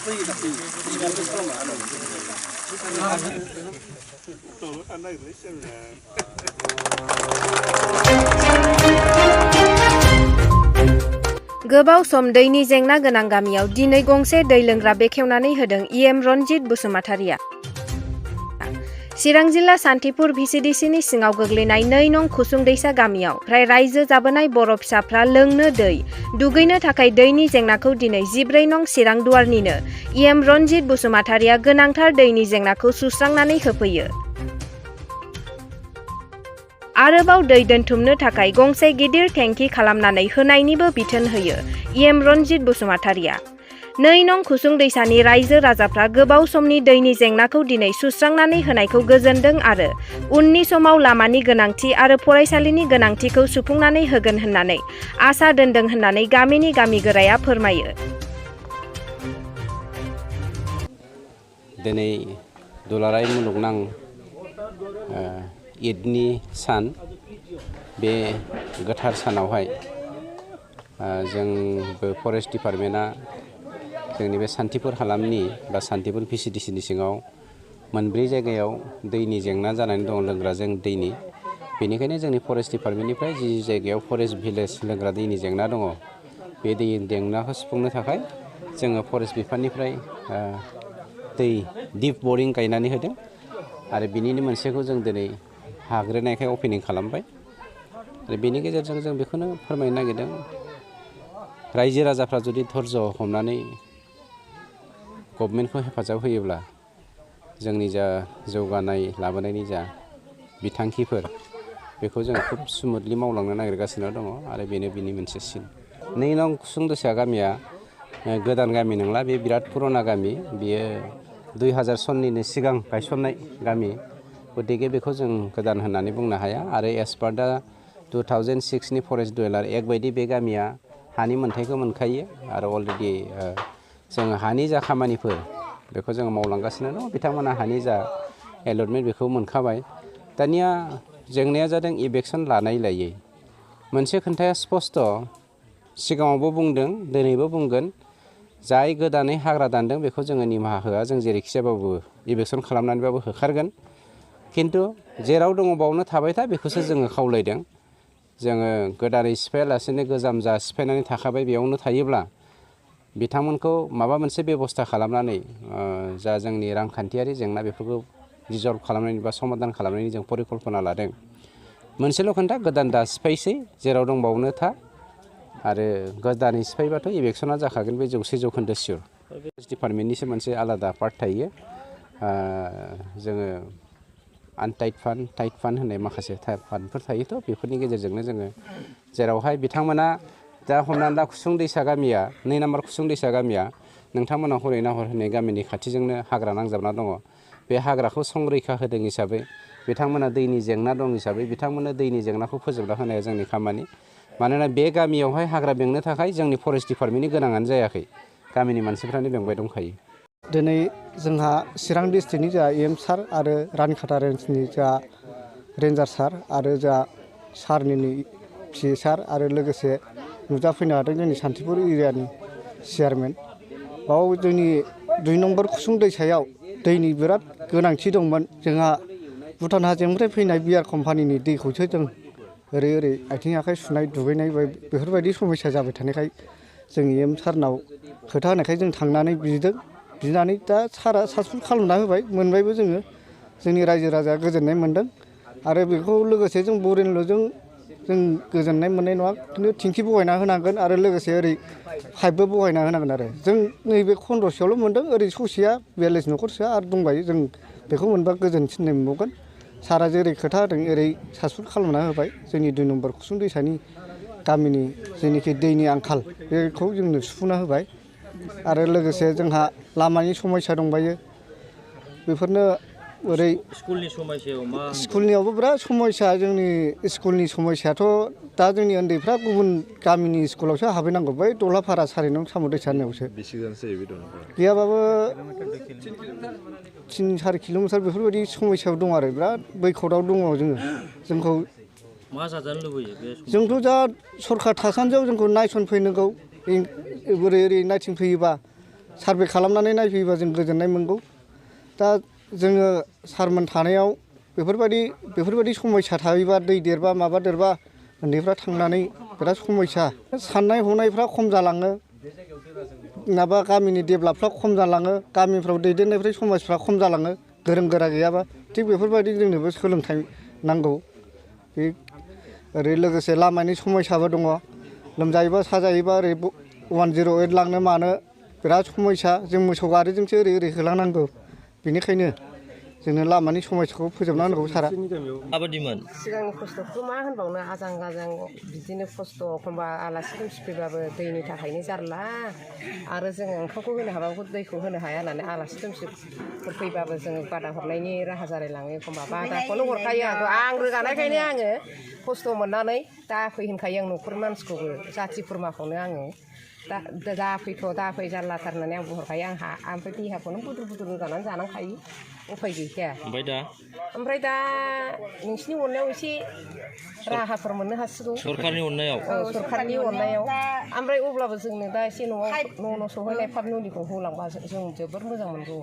गोबाव सम दैनि जेंना गोनां गामियाव दिनै गंसे दै लोंग्रा बेखेवनानै होदों इएम रनजित बसुमतारिया। चिरां जिल्ला सान्थिपुर भिसिडिसिनि सिङाव गोग्लैनाय 2 नं खुसुं दैसा गामियाव फ्राय रायजो जाबोनाय बर' फिसाफ्रा लोंनो दै, दुगैनो थाखाय दैनि जेंनाखौ दिनै 14 नं चिरां दुवारनिनो इएम रनजित बसुमतारिया गोनांथार दैनि जेंनाखौ सुस्रांनानै होफैयो। आरोबाव दै दोनथुमनो थाखाय गंसे गिदिर टेंकी खालामनानै होनायनिबो बिथोन होयो इएम रनजित बसुमतारिया। 2 नं खुसुं दैसानि रायजो राजाफ्रा गोबाव समनि दैनि जेंनाखौ दिनै सुस्रांनानै होनायखौ गोजोनदों आरो उननि समाव लामानि गोनांथि आरो फरायसालिनि गोनांथिखौ सुफुंनानै होगोन होननानै आसा दोनदों होननानै गामिनि गामिगोराया फोरमायो। दिनै दुलाराय मुलुगनां ईदनि सान, बे गोथार सानावहाय जोंबो फरेस्ट डिपार्टमेन्टआ जोंनि बे सान्थिपुर हालामनि बा सान्थिपुर भिसिडिसिनि सिङाव 4 जायगायाव दैनि जेंना जानानै दं, लोंग्राजों दैनि। बेनिखायनो जोंनि फरेस्ट डिपार्टमेन्टनिफ्राय जि जायगायाव फरेस्ट भिलेज लोंग्रा दैनि जेंना दङ, बे दैनि जेंनाखौ सुफुंनो थाखाय जोङो फरेस्ट बिफाननिफ्राय दै दिप बरिं गायनानै होदों आरो बिनिनो मोनसेखौ जों दिनै हाग्रोनायखाय अपेनिं खालामबाय। आरो बेनि गेजेरजों जों बेखौनो फोरमायनो नागिरदों, रायजो राजाफ्रा जुदि धैर्य हमनानै गभर्नमेन्टखौ हेफाजाब होयोब्ला जोंनि जा जौगानाय लाबोनायनि जा बिथांखिफोर, बेखौ जों खुब स्मुथलि मावलांनो नागिरगासिनो दङ आरो बेनो बिनि मोनसे सिन। 2 नं खुसुं दैसा गामिया गोदान गामि नंला, बे बिराद पुराना गामि। बियो 2000 सननिनो सिगां गायसननाय गामि, गतिके बेखौ जों गोदान होननानै बुंनो हाया। आरो एस पार दा 2006नि फरेस्ट डुवेलार एक्ट बायदि बे गामिया हानि मोन्थायखौ मोनखायो आरो अलरेडि जोङो हानि जा खामानिफोर बेखौ जोङो मावलांगासिनो दं। बिथांमोना हानि जा एलटमेन्ट बेखौ मोनखाबाय। दानिया जेंनाया जादों इभेक्सन लानाय लायै। मोनसे खोन्थाया स्पस्ट, सिगाङावबो बुंदों, दिनैबो बुंगोन, जाय गोदानै हाग्रा दानदों बेखौ जोङो निमाहा होआ। जों जेरैखिजाबाबो इभेक्सन खालामनानैबाबो होखारगोन। खिन्थु जेराव दङ बावनो थाबाय था, बेखौसो जोङो खावलायदों। जोङो गोदानै सिफायालासेनो गोजाम जा सिफायनानै थाखाबाय बेयावनो थायोब्ला बिथांमोनखौ माबा मोनसे बेबस्था खालामनानै जा जोंनि रांखान्थियारि जेंना बेफोरखौ रिजल्भ खालामनायनि बा समाधान खालामनायनि जों परिकल्पना लादों। मोनसेल' खोन्था, गोदान दा सिफायसै, जेराव दं बावनो था। आरो गोदानै सिफायबाथ' इभेक्सना जाखागोन, बे 100% सियर। फरेस्ट डिपार्टमेन्टनिसो मोनसे आलादा पार्ट थायो। जोङो आनटाइड फान्ड, टाइड फान्ड होननाय माखासे फान्डफोर थायोथ', बेफोरनि गेजेरजोंनो जोङो जेरावहाय बिथांमोना दा हमनानै ला खुसुं दैसा गामिया, 2 नाम्बार खुसुं दैसा गामिया नोंथांमोना हरै नाहर होननाय गामिनि खाथिजोंनो हाग्रा नांजाबना दङ। बे हाग्राखौ संरैखा होदों हिसाबै, बिथांमोना दैनि जेंना दं हिसाबै बिथांमोननो दैनि जेंनाखौ फोजोबना होनाया जोंनि खामानि। मानोना बे गामियावहाय हाग्रा बेंनो थाखाय जोंनि फरेस्ट डिपार्टमेन्टनि गोनाङानो जायाखै, गामिनि मानसिफ्रानो बेंबाय दंखायो। दिनै जोंहा चिरां डिस्ट्रिक्टनि जा इएम सार आरो रानिखाथा रेन्जनि जा रेन्जार सार आरो जा सारनि पि सार आरो लोगोसे नुजाफैनो हादों जोंनि सान्थिपुर एरियानि चेयारमेन। बाव जोंनि 2 नम्बर खुसुं दैसायाव दैनि बिराद गोनांथि दंमोन। जोंहा भुटान हाजोनिफ्राय फैनाय बियार कम्पानिनि दैखौसो जों ओरै आथिं आखाइ सुनाय, दुगैनाय बेफोरबायदि समस्या जाबाय थानायखाय जों इएम सारनाव खोथा होनायखाय जों थांनानै बिदों। बिनानै दा सारा साक्सेसफुल खालामना होबाय, मोनबायबो जोङो। जोंनि रायजो राजाया गोजोननाय मोनदों। आरो बेखौ लोगोसे जों बरिंल'जों जों गोजोननाय मोननाय नङा, खिन्थु टेंकि बहायना होनांगोन आरो लोगोसे ओरै पाइपबो बहायना होनांगोन। आरो जों नैबे खन्दसेयावल' मोनदों, ओरै ससेया 42 न'खरसोआ आरो दंबायो। जों बेखौ मोनबा गोजोनसिननाय मोनबावगोन। सारा जेरै खोथा होदों एरै साक्सेसफुल खालामना होबाय। जोंनि 2 नम्बर खुसुं दैसानि गामिनि जेनिखि दैनि आंखाल बेखौ जोंनो सुफुंना होबाय। आरो लोगोसे जोंहा लामानि समस्या दंबायो। बेफोरनो ओरै स्कुलनि समस्यायाव मा? स्कुलनियावबो बिराद समस्या। जोंनि स्कुलनि समस्याथ' दा जोंनि उन्दैफ्रा गुबुन गामिनि स्कुलावसो हाबहैनांगौ, बै दलाफारा 4 नं साम' दैसा होननायावसो। बेसेबांसो जायो बे दलाफारा? गैयाबाबो 3-4 किल'मिटार बेफोरबायदि समस्यायाव दं आरो बिराद बैखथआव दङ जोङो। जोंखौ मा जाजानो लुबैयो बे? जोंथ' दा सरखार थासान्दियाव जोंखौ नायसनफैनांगौ, ओरै नायथिंफैयोबा सार्भे खालामनानै नायफैयोबा जों गोजोननाय मोनगौ। दा जोङो सारमोन थानायाव बेफोरबायदि समयसा थायोबा दै देरबा माबा देरबा उन्दैफ्रा थांनानै बिराद समयसा साननाय हनायफ्रा खम जालाङो नङाबा गामिनि डेभेलपफ्रा खम जालाङो गामिफ्राव दैदेननायफ्रा समाजफ्रा खम जालाङो गोरों गोरा गैयाबा थिग बेफोरबायदि जोंनोबो सोलोंथाइ नांगौ। बे ओरै लोगोसे लामानि समयसाबो दङ लोमजायोबा साजायोबा ओरै 108 लांनो मानो बिराद समयसा जों मोसौ गारिजोंसो ओरै होलांनांगौ बेनिखायनो जोंनो लामानि समयसाखौ फोजोबनांगौ सारा। माबादिमोन सिगांनि खस्थ'खौ मा होनबावनो आजां गाजां बिदिनो खस्थ' एखमबा आलासि दुमसि फैबाबो दैनि थाखायनो जारला आरो जोङो ओंखामखौ होनो हाबाबो दैखौ होनो हाया होननानै आलासि दुमसिफोर फैबाबो जोङो बादा हरनायनि राहा जालायलाङो एखमबा बादाखौनो हरखायो आं रोगानायखायनो आङो खस्थ' मोननानै दा फै होनखायो आं न'खरनि मानसिखौबो जाथि खुरमाखौनो आङो दा फै जारलाथार होननानै आं बुंहरखायो आंहा ओमफ्राय देहाखौनो बुद्रु बुद्रु रोगानानै जानांखायो उफाय गैखाया। ओमफ्राय दा नोंसिनि अननायाव एसे राहाफोर मोननो हासिगौ सरखारनि अननायाव सरखारनि अननायाव ओमफ्राय अब्लाबो जोंनो दा एसे न'आव न' सहैनाय पाट मुलिखौ होलांबा जों जोबोर मोजां मोनगौ।